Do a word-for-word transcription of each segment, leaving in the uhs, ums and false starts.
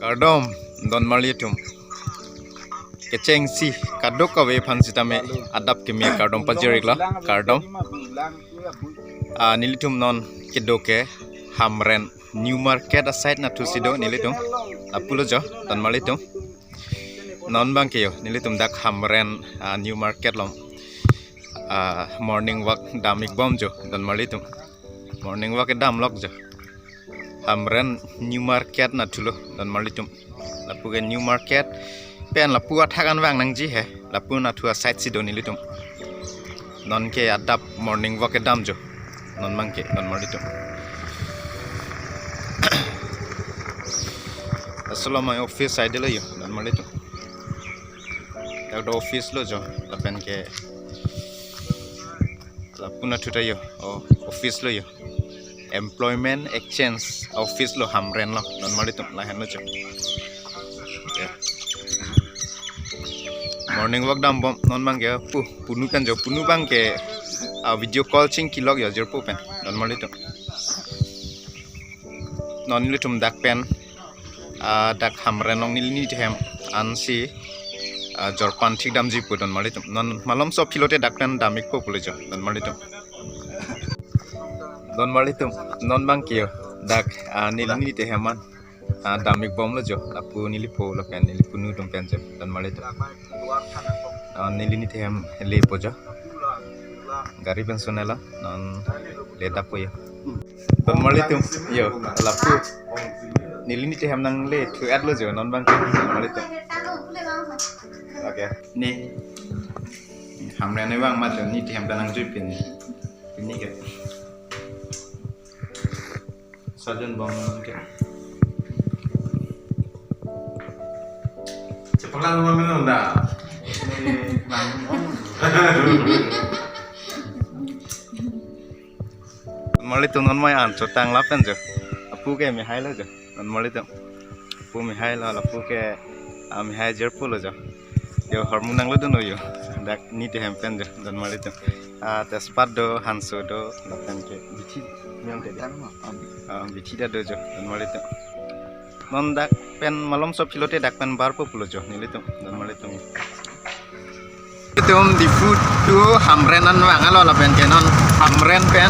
Kardom, donmarli atum. Kechengsi, kadokave aphan sitame adap keme kardom pajir-iklo, kardom. Ah, nelitum non kedo ke Hamren New Market aside nathusi do nelitum. Lapulo jo, donmarli atum. Non abangke yo, nelitum dak Hamren, ah, New Market along, ah, morning walk dam-ikbom jo, donmarli atum. Morning walk damlok jo. Hamren New Market nathulo, donmarli atum. Lapu ke New Market pen lapu athak an vang nangji he. Lapu nathu aside si do nelitum. Non ke adap morning walk kedam jo. Non abangke, donmarli atum. Laso lo amei office side lo yo, donmarli atum. Dak do office lo jo, lapen ke lapu nathu ta yo, oh, office lo yo. Employment Exchange Office lo Hamren lo, donmarli atum, lahenlo jo. Ya. Morning walk dambom, non abangke pu, punu pen jo, punu abangke, ah, video call chingkilok yo jirpo pen, donmarli atum. Non nelitum dak pen, ah, dak Hamren along neli nithem ansi, ah, jorpan thik damji pu, donmarli atum. Non malomso aphi lote dak pen dam-ikpo pulo jo, donmarli atum. Donmarli atum, non abangke yo, dak, ah, neli nithem an, ah, dam-ikbomlo jo, lapu neli pho lapen neli punu atum pen jo, donmarli atum. Ah, neli nithem lepo jo. Gari pen sunela, non ledakpo yo. Donmarli atum, yo, lapu. Neli nithem nangle thu-etlo jo, non abangke, donmarli atum. Okay. Ne. Hamren ne vang ma jo, nithem ta nangjui pini. Pini ke. Sajun bang ke. Cepat lah, rumah minum dah. Ini bang. Donmarli atum, non amei an chotang lapen jo. Lapu ke mehai lo jo, donmarli atum. Lapu mehai lo, lapu ke, ah, mehai jirpo lo jo. Yo, hormu nanglo dun yo. Dak nithem pen jo, donmarli atum. Ah, tejpat do, hanso do, lapen ke bithi, yang ke. Ah, bithi ta do jo, donmarli atum. Non dak pen malomso aphi lote dak pen barpo pulo jo, nelitum, donmarli atum. Itum Diphu to Hamren an vanglo lapen ke non Hamren pen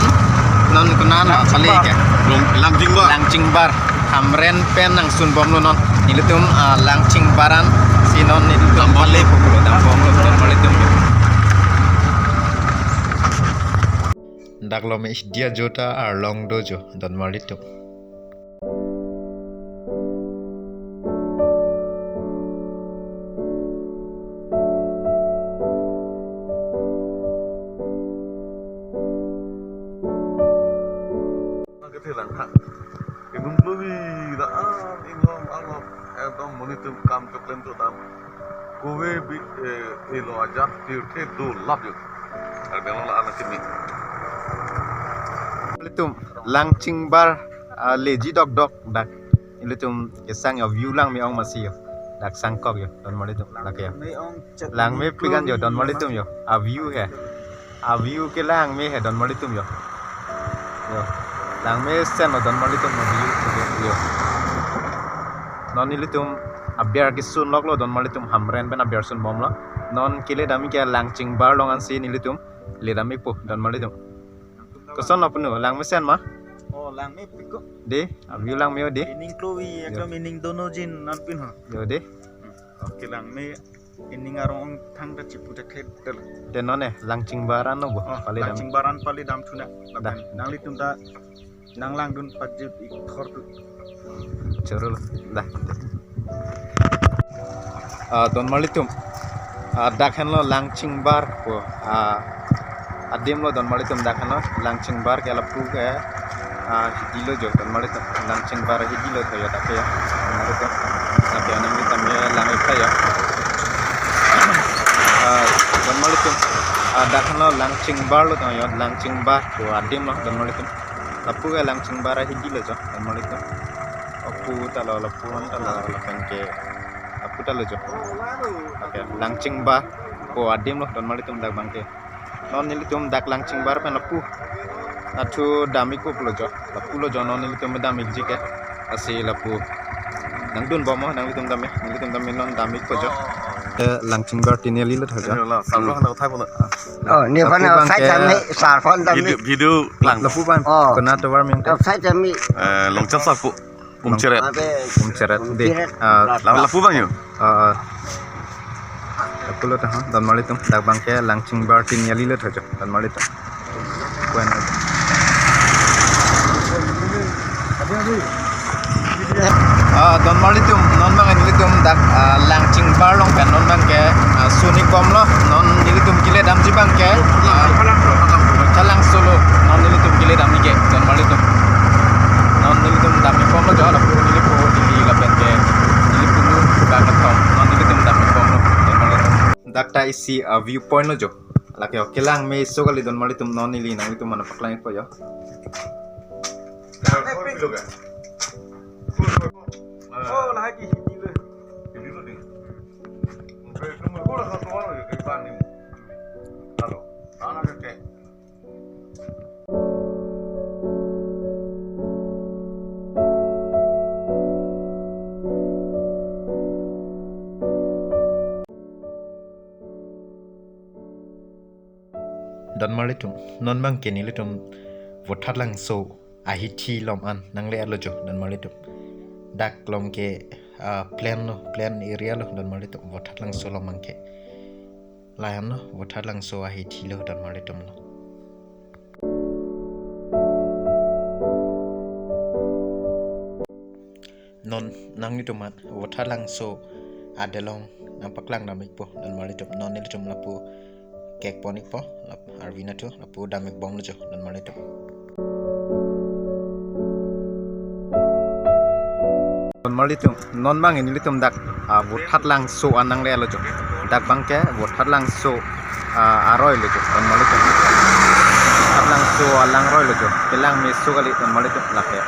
non konat kali ke? Langchingbar. Langchingbar. Hamren pen nangsunbomlo non. Nelitum, ah, Langchingbar ansi non nelitum dambomlo. Pale pulo dambomlo, donmarli atum. Dak lo me Diya Jota Arlong do jo, donmarli atum. Nang kethe lang ha. Inum kluwi da an inglong along ekdom monit atum kam kepleng to dam. Kove bi, eh, elo ajat tirthe do lap yo. Karbi Anglong la anak sini. Nelitum Langchingbar, ah, leji dokdok dak. Nelitum kesang yo, view langme-ong masi yo. Dak sangkok yo, donmarli atum, lake yo. Langmepik an jo, donmarli atum yo. A view he. A view ke langme he, donmarli atum yo. Yo. Langmesen lo, donmarli atum, a view ke yo. Non nelitum aber kesunloklo, donmarli atum, Hamren pen aber sunbomlo. Non kele dam-ik ke Langchingbar along ansi nelitum le dam-ikpo, donmarli atum. Koson lo punu, langmesen ma? Oh, langmepik ko. De, a view langme-o de. Ining kluwi, yo, ekdom ining dono jin non pin ho. Yo de. Hmm. Okay, langme ining arong thangta chipu ta khet tel. De non ne, Langchingbar an lo bo. Oh, pale dam. Langchingbar an pale dam thuna. Da. Lapen nanglitum ta nanglangdun pajut ik thor tu. Chorolo, da. Ah, donmarli atum. Ah, dak henlo Langchingbar ko. Ah, adim lo, donmarli atum, dak henlo Langchingbar ke lapu ke. Ah, hidi lo jo, donmarli atum. Langchingbar hidi lo tho yo dak ke yo. Donmarli atum. Dak ke nangli tame lang-ik tha yo. Ah, donmarli atum. Ah, dak henlo Langchingbar lo tho yo, Langchingbar ko adim lo, donmarli atum. Lapu ke Langchingbar hidi lo jo, donmarli atum. Lapu ta lo, lapu an ta lo, lapen ke lapu ta lo jo. Okay, Langchingbar ko adim lo, donmarli atum, dak abangke. Non nelitum dak Langchingbar pen lapu nathu dam-ikpo pulo jo. Lapu lo jo non nelitum dam-ikji ke. Lasi lapu. Nangdun bom mo, nanglitum dam-ik, nanglitum dam-ik non dam-ikpo jo. Eh, Langchingbar Tiniali lo tha jo. Ini lah, samlo anak thai pun. Oh, ne aphan lapu abang side ke dam-ik, sar aphan dam-ik. Video, video lang. Lapu abang, oh, kena tovar meng. Abang side dam-ik. Eh, Longchap Sapu. Umcheret. Abe, Umcheret, de. Umcheret. Ah, la-, lapu abang yo. Ah, ah. Lapu lo ta, ha, donmarlitum, dak abang ke Langchingbar Tiniali lo tha jo, donmarlitum. Kuen. Ah, donmarlitum, non abang nelitum dak, ah, Langchingbar along pen non abang ke, ah, sun-ik bomlo, non nelitum kele damji abang ke, ah, Voithalangso lo, non nelitum kele damji ke, donmarlitum. Non nelitum dam-ik bomlo jo, lapu nelipo neli lapen ke, neli punu bang kethom, non nelitum dam-ik bomlo, donmarlitum. Dak ta isi, ah, viewpoint lo jo. Lake, oh, kelang meso kali donmarlitum, non neli nanglitum aphan paklang-ikpo jo. Oh, lagi hindi lo. Hindi lo ding. Halo. Ana ke. Donmarlitum, non abang ke nelitum Voithalangso ahithi along an nangle-etlo jo, donmarlitum. Dak along ke, ah, plain lo, plain area lo, donmarlitum, Voithalangso along abang ke. Lahenlo, Voithalangso ahithi lo, donmarlitum lo. Non nanglitum aphan Voithalangso adelong nangpaklang dam-ikpo, donmarlitum. Non nelitum lapu kekpon-ikpo, lap-, arvi nathu, lapu dam-ik bomlo jo, donmarlitum. Donmarlitum, non abang nelitum dak, ah, Voithalangso an nangle-etlo jo. Dak abang ke Voithalangso, ah, aroi lo jo, donmarlitum. Voithalangso alangroi lo jo. Kelang meso kali, donmarlitum, lake.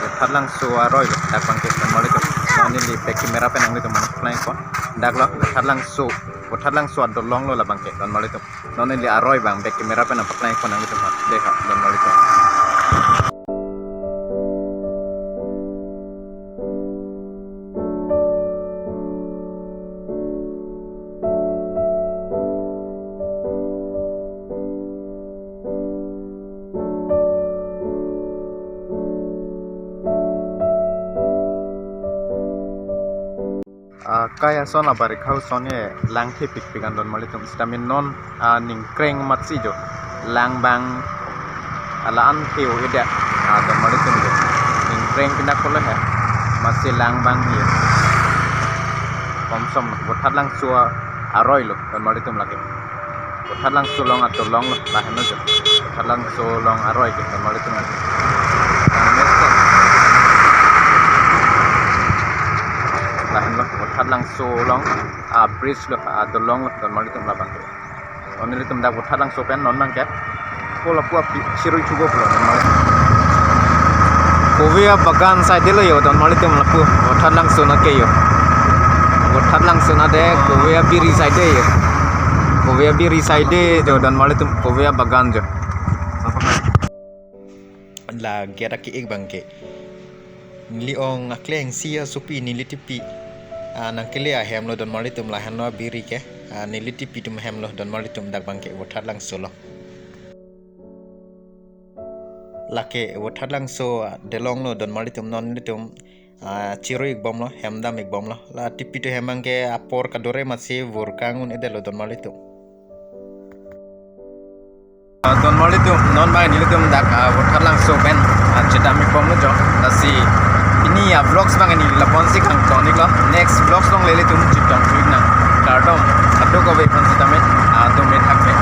Voithalangso aroi lo, dak abang ke, donmarlitum. Non neli back camera pen nanglitum aphan paklang-ikpo. Dak lo, Voithalangso, Voithalangso adolong lo labang ke, donmarlitum. Non neli aroi abang back camera pen nangpaklang-ikpo nanglitum aphan. Dei ha, donmarlitum. Ah, kai ason abarikha ason ye langthepikpik an donmarlitum, sitame non, ah, ningkreng matsi jo. Lang abang ala an theo ida, ah, donmarlitum jo. Ningkreng pina kolo he. Matsi lang abang he. Komsom Voithalangso aroi lo, donmarlitum, lake. Voithalangso along adolong lo, lahenlo jo. Voithalangso along aroi ke, donmarlitum. Lahenlo, Voithalangso along, ah, bridge lo, ah, adolong lo, donmarlitum, labang ke. Non nelitum dak Voithalangso pen non abang ke. Ko lapu api chirui thugo pulo, donmarlitum. Kove abagan side lo jo, donmarlitum, lapu Voithalangso na ke jo. Voithalangso na de, kove abiri side jo. Kove abiri side jo, donmarlitum, kove abagan jo. La gate ake-ik abang ke. Neli ong akleng si asopi neli tipi, ah, nangkele ahem lo, donmarlitum, lahenlo abiri ke. Ah, neli tipi atum ahem lo, donmarlitum, dak abang ke Voithalangso lo. Lake Voithalangso adelong lo, donmarlitum, non nelitum, ah, chirui-ik bomlo, hem dam-ik bomlo. La tipi atum ahem abang ke apor kadore matsi vur kang un-edetlo, donmarlitum. Ah, donmarlitum, non abang nelitum dak, ah, Voithalangso pen, ah, chedam-ik bomlo jo. Lasi pini a-vlogs abang neli lapu-an si kangton-iklo. Next vlogs along le ilitum chetong thu-ik nang. Kardom, kadokave aphan sitame, ah, dome thakme.